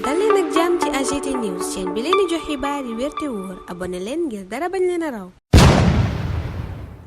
dal leen ak jàmm ci AGT News chaîne bi leen di jox xibaar yi wér te wóor abonné leen ngir dara bañ leen a raw.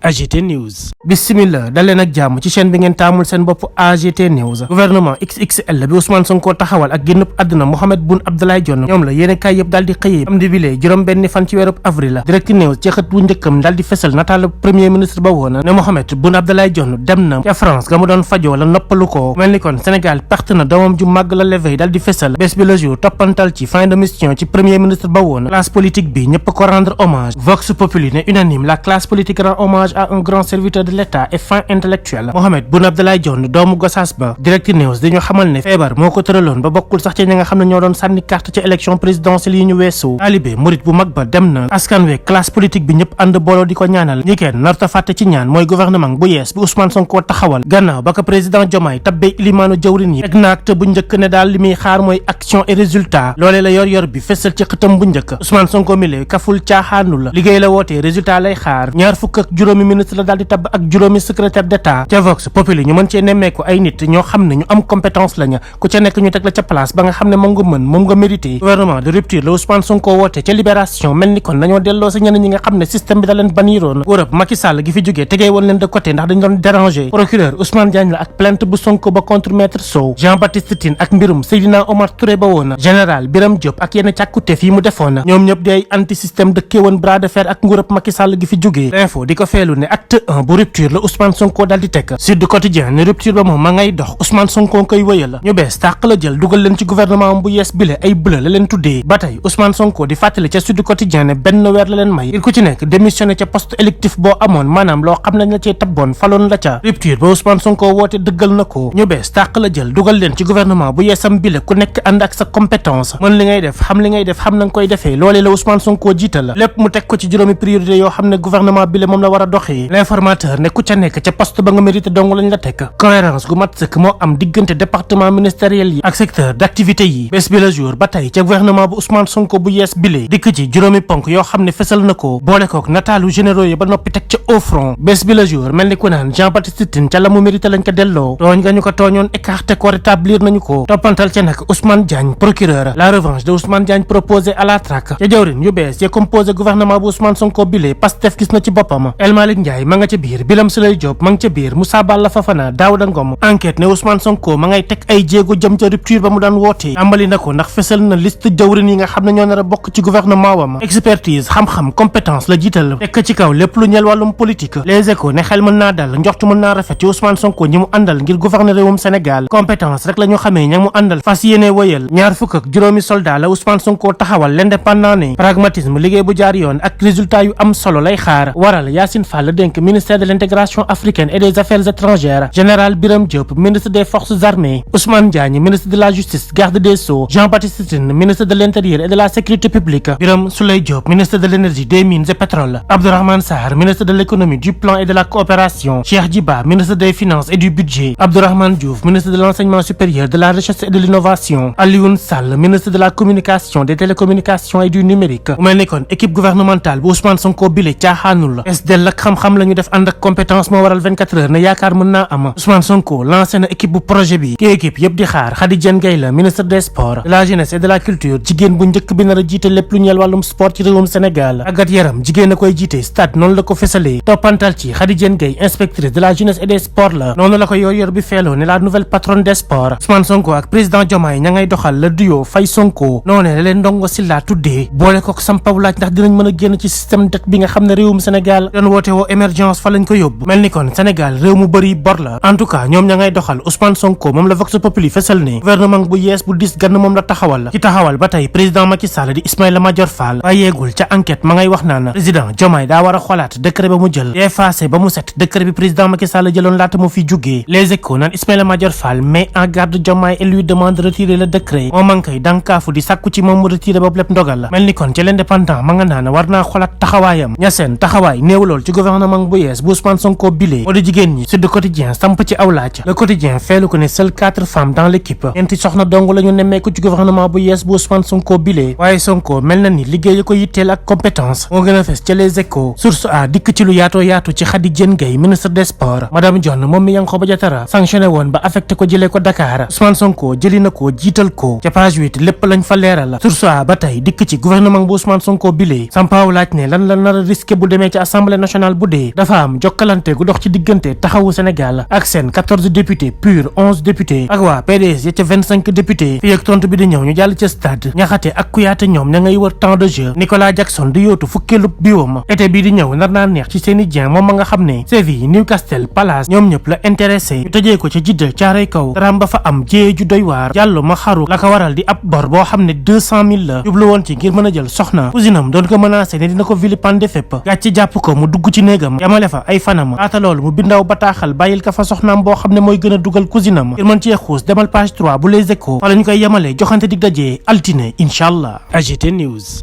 AGT News bismillah daleen ak jàmm ci chaîne bi ngeen taamul seen bopp AGT News. gouvernement XXL bi Ousmane Sonko taxawal ak génnub àdduna Mohamed Boun Abdallah Dionne ñoom la yéene kaay yëpp daal di xëyee am di bile juróom benn fan ci weerub avril la Direct News ci xët bu njëkkam daal di fesal nataalu premier ministre ba woon ne Mohamed Boun Abdallah Dionne dem na ca France ga mu doon fajoo la noppalu ko mel ni kon Sénégal perte na doomam ju màgg la l'éveil daal di fesal bés bi le jour toppantal ci fin de mission ci premier ministre ba woon classe politique bi ñëpp ko rendre hommage Vox Populi ne unanime la classe politique rend hommage à un grand serviteur de l'État et fin intellectuel Mohamed Boun Abdallah Dionne doomu Gossas ba Direct News dañu xamal ne feebar moo ko tëraloon ba bokkul sax ci ñi nga xam ne ñoo doon sànni carte ci élection présidentielle yi ñu weesu taalibe murit bu mag ba dem na askan wi classe politique bi ñëpp ànd booloo di ko ñaanal ñi kenn narta fàtte ci ñaan mooy gouvernement bu yees bi Ousmane Sonko taxawal gannaaw ba ko président Diomaye tabbee ilimaanu jawrin yi teg na acte bu njëkk ne daal li muy xaar mooy action et résultat loolee la yor bi fessal ci xëtam bu njëkk Ousmane Sonko mi le kaful caaxaanu la liggéey la wootee résultat lay xaar ñaar fukk ak juróomi ministre la daal di tabb ak juróomi secrétaire d'état ca Vox Populi ñu mën cee nemmeeku ay nit ñoo xam ne ñu am compétence lañu ku ca nekk ñu teg la ca place ba nga xam ne moom nga mën moom nga mérité gouvernement de rupture la Ousmane Sonko woote ca libération mel ni kon dañoo delloo sa ñeneen ñi nga xam ne système bi da leen baniroon Europe Macky Sall gi fi jógee tegee woon leen de côté ndax dañ doon déranger procureur Ousmane Diagne la ak plainte bu Sonko ba contre maître Sow Jean-Baptiste Tine ak mbirum Seydina Omar Touré ba woon général Birame Diop ak yenn càkkuteef yi mu defoon ñoom ñëpp di ay anti système de kéewoon bras de fer ak nguurab Macky Sall gi fi jógee l'info di ko feelu ne acte 1 bu rupture la Ousmane Sonko dal di teg Sud Quotidien ne rupture ba moom ma ngay dox Ousmane Sonko koy wëyal ñu bees tàq la jël dugal leen ci gouvernement bu yees bile ay bleu la leen tuddee ba tey Ousmane Sonko di fàttali ca Sud Quotidien ne benn weer la leen may ngir ku ci nekk démissionné ca poste électif boo amoon maanaam loo xam nañ la cee tabboon faloon la ca rupture ba Ousmane Sonko woote dëggal na ko ñu bees tàq la jël dugal leen ci gouvernement bu yeesam bile ku nekk ànd ak sa compétence mën li ngay def xam li ngay def xam na nga koy defee loolee la Ousmane Sonko jiital lépp mu teg ko ci juróomi priorité yoo xam ne gouvernement bile moom la war a doxee l'informateur ne ku ca nekk ca poste ba nga mérité dong lañ la teg cohérence gu mat sëkk moo am diggante département ministériel yi ak secteur d'activité yi bés bi le jour ba tey ca gouvernement bu Ousmane Sonko bu yees bile dikk ci juróomi ponk yoo xam ne fesal na ko boole kook nataalu généraux yi ba noppi teg ca au front bés bi le jour mel ni ku naan Jean-Baptiste Tine ca la mu mérité lañ ko delloo tooñ nga ñu ko tooñoon écarté ko rétablir nañu ko toppantal ca nag Ousmane Diagne procureur la revanche de Ousmane Diagne proposé à la traque ca jawrin yu bees ya composé gouvernement bu Ousmane Sonko bile Pastef gis na ci boppam El Malick Ndiaye ma nga ca biir Birame Souleye Diop ma nga ca biir Moussa Balla Fafana Daouda Ngom enquête ne Ousmane Sonko ma ngay teg ay jéego jëm ca rupture ba mu daan wootee tàmbali na ko ndax fesal na liste jawrin yi nga xam ne ñoo nar a bokk ci gouvernement wam expertise xam-xam compétence la jiital tekk ci kaw lépp lu ñeel wàllum politique Les Échos ne xel mën naa dal njortu mën naa rafet ci Ousmane Sonko ñi mu àndal ngir gouverner réewum Sénégal compétence rek la ñu xamee ña mu àndal fas yéene wëyal ñaar fukk ak juróomi soldat la Ousmane Sonko taxawal l'indépendant ne pragmatisme liggéey bu jaar yoon ak résultat yu am solo lay xaar waral Yacine Fall dénk ministère de l'intégration africaine et des affaires étrangères général Birame Diop ministre des forces armées Ousmane Diagne ministre de la justice garde des sceaux Jean-Baptiste Tine ministre de l'intérieur et de la sécurité publique Birame Souleye Diop ministre de l'énergie des mines et pétrole Abdourahmane Sarr ministre de l'économie du plan et de la coopération Cheikh Djiba ministre des finances et du budget Abdourahmane Diouf ministre de l'enseignement supérieur de la recherche et de l'innovation Alioune Sall ministre de la communication des télécommunications et du numérique mu mel ni kon équipe gouvernementale bu Ousmane Sonko bile caaxaanul la SDL ak xam-xam la ñu def ànd ak compétence moo waral 24 heures ne yaakaar mën naa am Ousmane Sonko lancé na équipe bu projet bi ki équipe yëpp di xaar Khady Diène Gaye la ministre des sports de la jeunesse et de la culture jigéen bu njëkk bi nar a jiite lépp lu ñeel wàllum sport ci réewum Sénégal tàggat yaram jigéen a koy jiite stade noonu la ko fesalee toppantal ci Khady Diène Gaye inspectrice de la jeunesse et des sports la noonu la ko yor bi feeloo ne la nouvelle patronne des sports Ousmane Sonko ak président Diomaye ña ngay doxal le duo Faye Sonko noonu la leen ndongo Silla tuddee boole kook sampaw laaj ndax dinañ mën a génn ci système dette bi nga xam ne réewum Sénégal doon woote woo émergence fa lañ ko yóbbu mel ni kon Sénégal réew mu bëri bor la en tout cas ñoom ña ngay doxal Ousmane Sonko moom la Vox Populi fesal ne gouvernement bu yees bu dis gann moom la taxawal ci taxawal ba tey président Macky Sall di Ismaïla Madior Fall waaye yeegul ca enquête ma ngay wax naan président Diomaye daa war a xoolaat décret ba mu jël effacé ba mu set décret bi président Macky Sall jëloon laata mu fi jugee Les Échos naan Ismaïla Madior Fall met en garde Diomaye et lui demande de retirer le décret moom ma ngi koy dànkaafu di sàkku ci moom mu retiré boobu lépp ndogal la mel ni kon ca l'indépendant ma nga naan war naa xoolaat taxawaayam ña seen taxawaay néew lool ci gouvernement bu yees bu Ousmane Sonko bile moo di jigéen ñi. Sud Quotidien samp ci aw laaj. Le Quotidien feelu ko ne seules 4 femmes dans l'équipe. ñeenti soxna dong la ñu nemmeeku ci gouvernement bu yees bu Ousmane Sonko bile. waaye Sonko mel na ni liggéey ko yitteel ak compétence moo gën a fes ca Les Échos. Source A dikk ci lu yaatoo yaatu ci Khady Diène Gaye ministre des sports. Madame Dione moom mi Yankhoba Diattara sanctionné woon ba affecté ko jëlee ko Dakar. Ousmane Sonko jëli na ko jiital ko ca page 8 lépp lañ fa leeral. Source A ba tey dikk ci gouvernement bu Ousmane Sonko bile. sampaaw laaj ne lan la nar a risqué bu demee ci assemblée nationale bu dee dafa am jokkalante gu dox ci diggante taxawu Sénégal ak seen 14 députés PUR 11 députés ak waa PDS ya ca 25 députés fii ak tontu bi di ñëw ñu jàll ca stade Ñaxate ak Kuyaate ñoom ña ngay wër temps de jeu. Nicolas Jackson di yóotu fukkeelu biwam été bii di ñëw nar naa neex ci seeni Dieng moom ma nga xam ne Séville Newcastle Palace ñoom ñëpp la intéressé ñu tëjee ko ca Jidda Caaroy Kaw daram ba fa am jéye ju doy waar jàllo ma xaru la ko waral di ab bor boo xam ne 200 000 la jublu woon ci ngir mën a jël soxna cousinam doon ko menacé ne dina ko vilipender fépp gàcce jàpp ko mu dugg ci néegam yamale fa ay fanam laata loolu mu bindaw bataaxal bàyyil ka fa soxnaam boo xam ne mooy gën a dugal cousinam ngir mën cee xuus demal page 3 bu Les Échos fa la ñu koy yemalee joxante dig dajee altine incha allah AGT News.